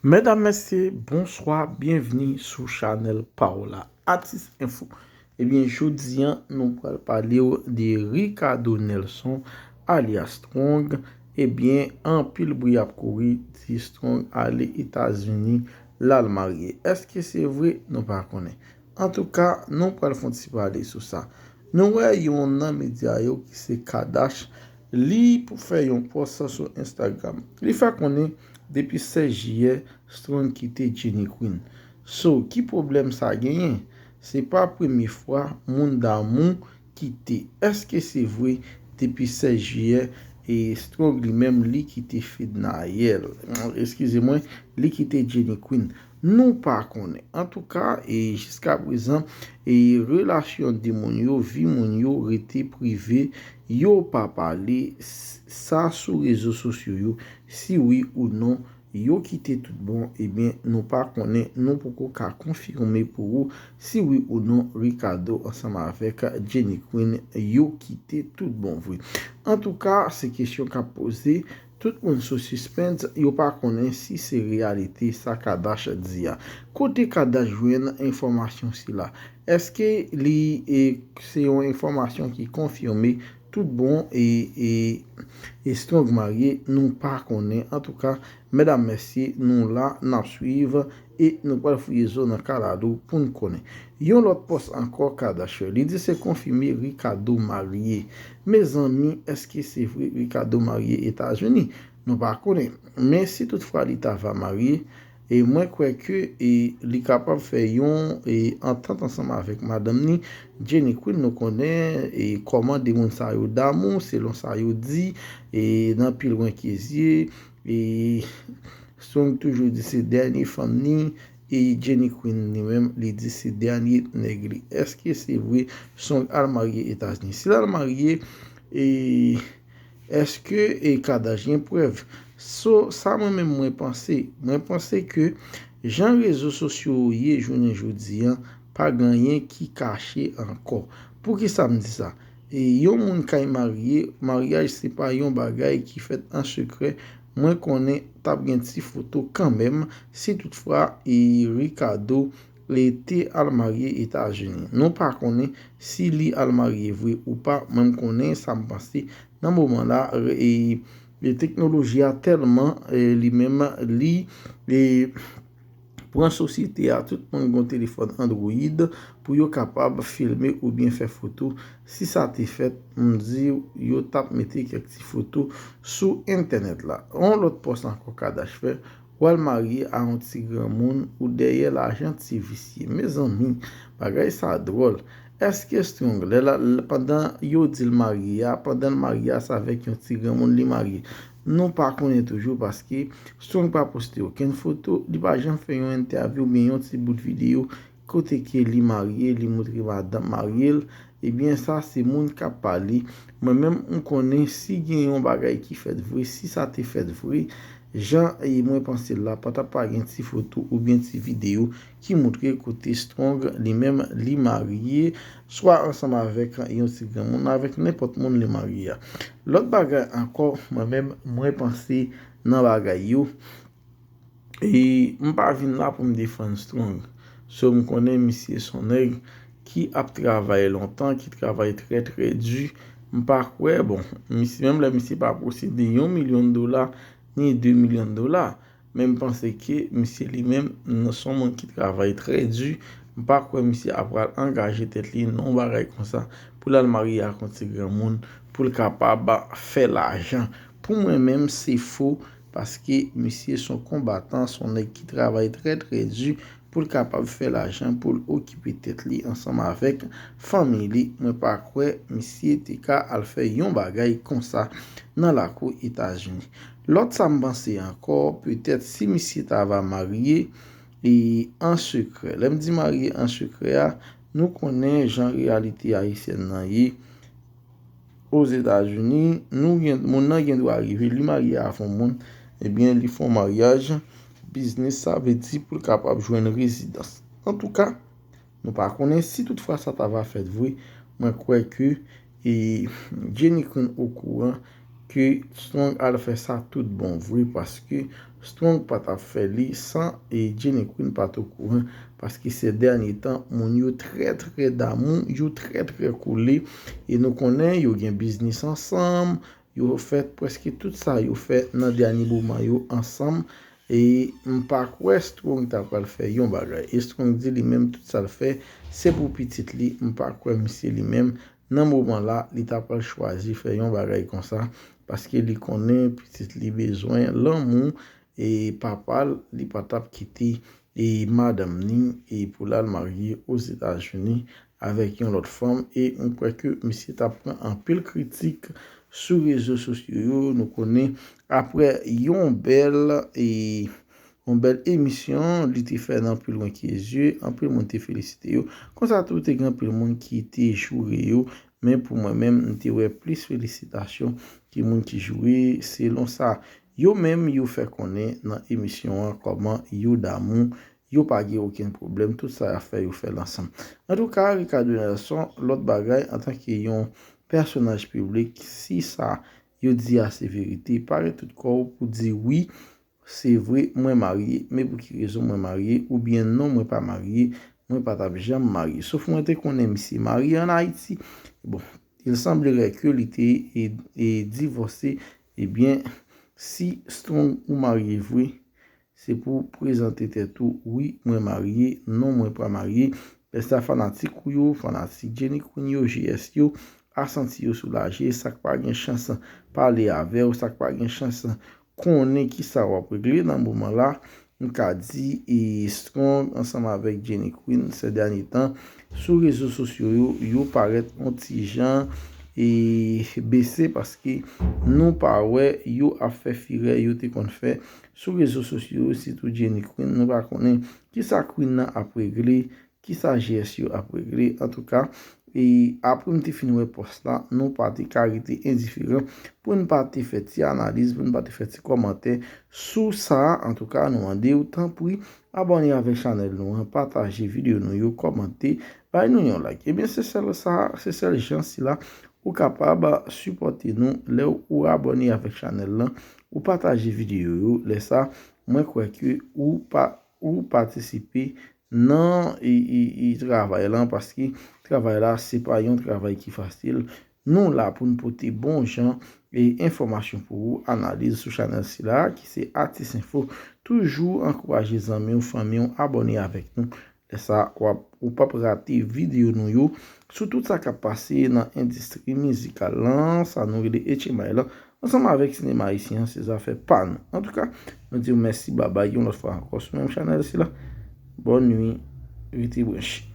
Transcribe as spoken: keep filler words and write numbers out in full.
Medam, mesye, bonswa, byenvni sou chanèl pa w la, Atis Enfo. Ebyen, jodi a, nou pral pale w de Ricardo Nelson, alyas Strong. Ebyen, anpil bri ap kouri, di Strong ale Etazini, l al marye. Èske se vre? Nou pa konnen. Antouka, nou pral fè yon ti pale sou sa. Nou wè youn nan medya yo ki se Kadash, li pou fè yon pòs sou Instagram. Li fè konnen depi sèz jiyè, Strong kite Jenny Queen. So, ki pwoblèm sa genyen? Se pa premye fwa moun damou kite. Èske se vre depi sèz jiyè, e Strong li menm li kite Fednaelle? Eskize mwen, li kite Jenny Queen. Nou pa konnen. Antouka, e jiska prezan, e relasyon de moun yo, vi moun yo rete prive, yo pa pale s- sa sou rezo sosyo yo, si wi ou non yo kite tout bon, ebyen, nou pa konnen, nou poko ka konfime pou ou si wi ou non Ricardo ansanm avèk Jenny Queen yo kite tout bon vre. Antouka, se kesyon k ap poze, tout moun sou sispens, yo pa konnen si se reyalite sa Kadash di a. Kote Kadash jwenn enfòmasyon sila? Èske li e, se yon enfòmasyon ki konfime tout bon e, e, e Strong marye? Nou pa konnen. Antouka, medam, mesye, nou la, n ap swiv e nou pral fouye zo nan kalalou pou n konnen. Yon lòt pòs ankò Kadash fè, li di se konfime Ricardo marye. Mezanmi, èske se vre Ricardo marye Etazini? Nou pa konnen. Men si toutfwa li ta va marye, e mwen kwè ke e, li kapab fè yon e, antant ansanm avèk madanm ni, Jenny Queen. Nou konnen e, kòman de moun sa yo damou, selon sa yo di, e nan pi lwen ke zye, e Strong toujou di se dènye fanm ni, e Jenny Queen li menm, li di se dènye nèg li. Èske se vre Strong al marye Etazini? Si l al marye, e èske e Kadash gen prèv? So, sa mwen menm mwen panse, mwen panse ke jan rezo sosyo yo ye jounen jodi a, pa gen anyen ki kache ankò. Poukisa m di sa? E yon moun kay marye, maryaj se pa yon bagay ki fèt an sekrè. Mwen konnen t ap gen ti foto kanmenm, si toutfwa e Ricardo e te al marye Etazini. Nou pa konnen si li al marye vre ou pa, mwen m konnen sa m panse nan moman la, e, e teknoloji a tèlman e, li menm li e, pran sosyete a, tout moun gen telefòn Android pou yo kapab filme oubyen fè foto. Si sa te fèt, m di w, yo t ap mete kèk ti foto sou entènèt la. Yon lòt pòs ankò Kadash fè, w al marye a yon ti granmoun, ou dèyè lajan ti visye. Mezanmi, bagay sa dwòl. Èske Strong, lè la, pandan yo di l marye a, pandan l marye a, se avèk yon ti granmoun li marye? Nou pa konnen toujou paske Strong pa poste okenn foto, li pa janm fè yon entèvyou oubyen yon ti bout videyo kote ke li marye, li montre madanm marye l. Ebyen, sa se moun k ap pale. Mwen menm, m konnen si gen yon bagay ki fèt vre, si sa te fèt vre, jan e mwen panse l la, pa t ap pa gen ti foto oubyen ti videyo ki montre kote Strong li menm li marye, swa ansanm avèk yon ti granmoun, avèk nenpòt moun li marye a. Lòt bagay ankò, mwen menm, mwen panse nan bagay yo, e m pa vin la pou m defann Strong. So, m konnen misye se yon nèg ki ap travay lontan, ki travay trè, trè di. M pa kwè, bon, misye, menm lè misye pa posede yon milyon dola, ni de milyon dola, men m panse ke misye li menm, se yon moun ki travay trè di. M pa kwè misye ap pral angaje tèt li nan yon bagay konsa, pou l al marye ak yon ti granmoun, pou l kapab fè lajan. Pou mwen menm, se fo, paske misye se yon konbatan, se yon nèg ki travay trè, trè di pou l kapab fè lajan, pou l okipe tèt li ansanm avèk fanmi li. Mwen pa kwè misye te ka al fè yon bagay konsa nan lakou Etazini. Lòt sa m panse ankò, petèt si misye ta va marye e an sekrè. Lè m di marye an sekrè a, nou konnen jan reyalite ayisyèn nan ye. Ozetazini, nou gen, moun nan gen dwa rive, li marye avè yon moun, ebyen, li fè yon maryaj biznis, sa vle di pou l kapab jwenn rezidans. Antouka, nou pa konnen si toutfwa sa ta va fèt vre, mwen kwè ke e Jenny Queen okouran ke Strong al fè sa tout bon vre, paske Strong pa t ap fè li san e Jenny Queen pa t okouran, paske se dènye tan moun yo trè trè damou, yo trè trè koule, e nou konnen yo gen biznis ansanm, yo fè prèske tout sa yo fè nan dènye moman yo ansanm, e m pa kwè Strong ta pral fè yon bagay. E Strong di li menm tout sa l fè, se pou pitit li, m pa kwè misye li menm nan moman la, li ta pral chwazi fè yon bagay konsa, paske li konnen pitit li bezwen lanmou e papa l, li pa t ap kite e madanm ni e pou l al marye Ozetazini avèk yon lòt fanm. E m kwè ke misye t ap pran anpil kritik sou rezo sosyo yo. Nou konnen apre yon bèl e yon bèl emisyon li te fè nan Pi Lwen Ke Zye, anpil moun te felisite yo. Konsa tou, te gen anpil moun ki te joure yo, men pou mwen menm, m te wè plis felisitasyon ke moun ki joure, selon sa yo menm yo fè konnen nan emisyon an, kòman yo damou, yo pa gen okenn pwoblèm, tout sa y ap fè, yo fè l ansanm. Antouka, Ricardo Nelson, lòt bagay, antanke yon pèsonaj piblik, si sa yo di a se verite, pare tout kò w pou di wi, se vre, mwen marye, men pou ki rezon mwen marye, oubyen non, mwen pa marye, mwen pa t ap janm marye. Sof mwen te konnen misye marye ann Ayiti. Bon, il semblerait que li te e, e divòse. Ebyen, si Strong ou marye vre, se pou prezante tèt ou, wi, mwen marye, non, mwen pa marye. Lè sa fanatik ou yo, fanatik Jenny Queen yo, G S yo, a santi yo soulaje, sa k pa gen chans pale avè w, sa k pa gen chans konnen kisa w ap regle nan moman la, m ka di e Strong ansanm avèk Jenny Queen se dènye tan sou rezo sosyo yo, yo parèt yon ti jan e bese paske nou pa wè yo ap fè firè yo te konn fè sou rezo sosyo yo, sitou Jenny Queen. Nou pa konnen kisa Queen nan ap regle, kisa G S yo ap regle. Antouka, e apre m te fin wè pòs la, nou pa te ka rete endiferan pou n pa te fè ti analiz, pou n pa te fè ti kòmantè sou sa. Antouka, nou mande w, tanpri, abòne avèk chanèl nou an, pataje videyo nou yo, kòmante, bay nou yon like. Ebyen, se sèl sa, se sèl jan sila ou kapab sipòte nou lè ou abòne avèk chanèl lan, ou pataje videyo yo. Lè sa, mwen kwè ke ou pa, ou patisipe nan e, e, e travay lan, paske travay la, se pa yon travay ki fasil. Nou la pou n pote bon jan e enfòmasyon pou ou, analiz sou chanèl sila, ki se Atis Enfo. Toujou ankouraje zanmi w, fanmi w, abòne avèk nou. Lè sa, w ap, ou p ap rate videyo nou yo sou tout sa k ap pase nan endistri mizikal lan, sa nou rele H M I lan, ansanm avèk sinema ayisyen an, se zafè pa nou. Antouka, nou di w mèsi, babay, yon lòt fwa ankò sou menm chanèl sila. Bòn nwi, rete branche.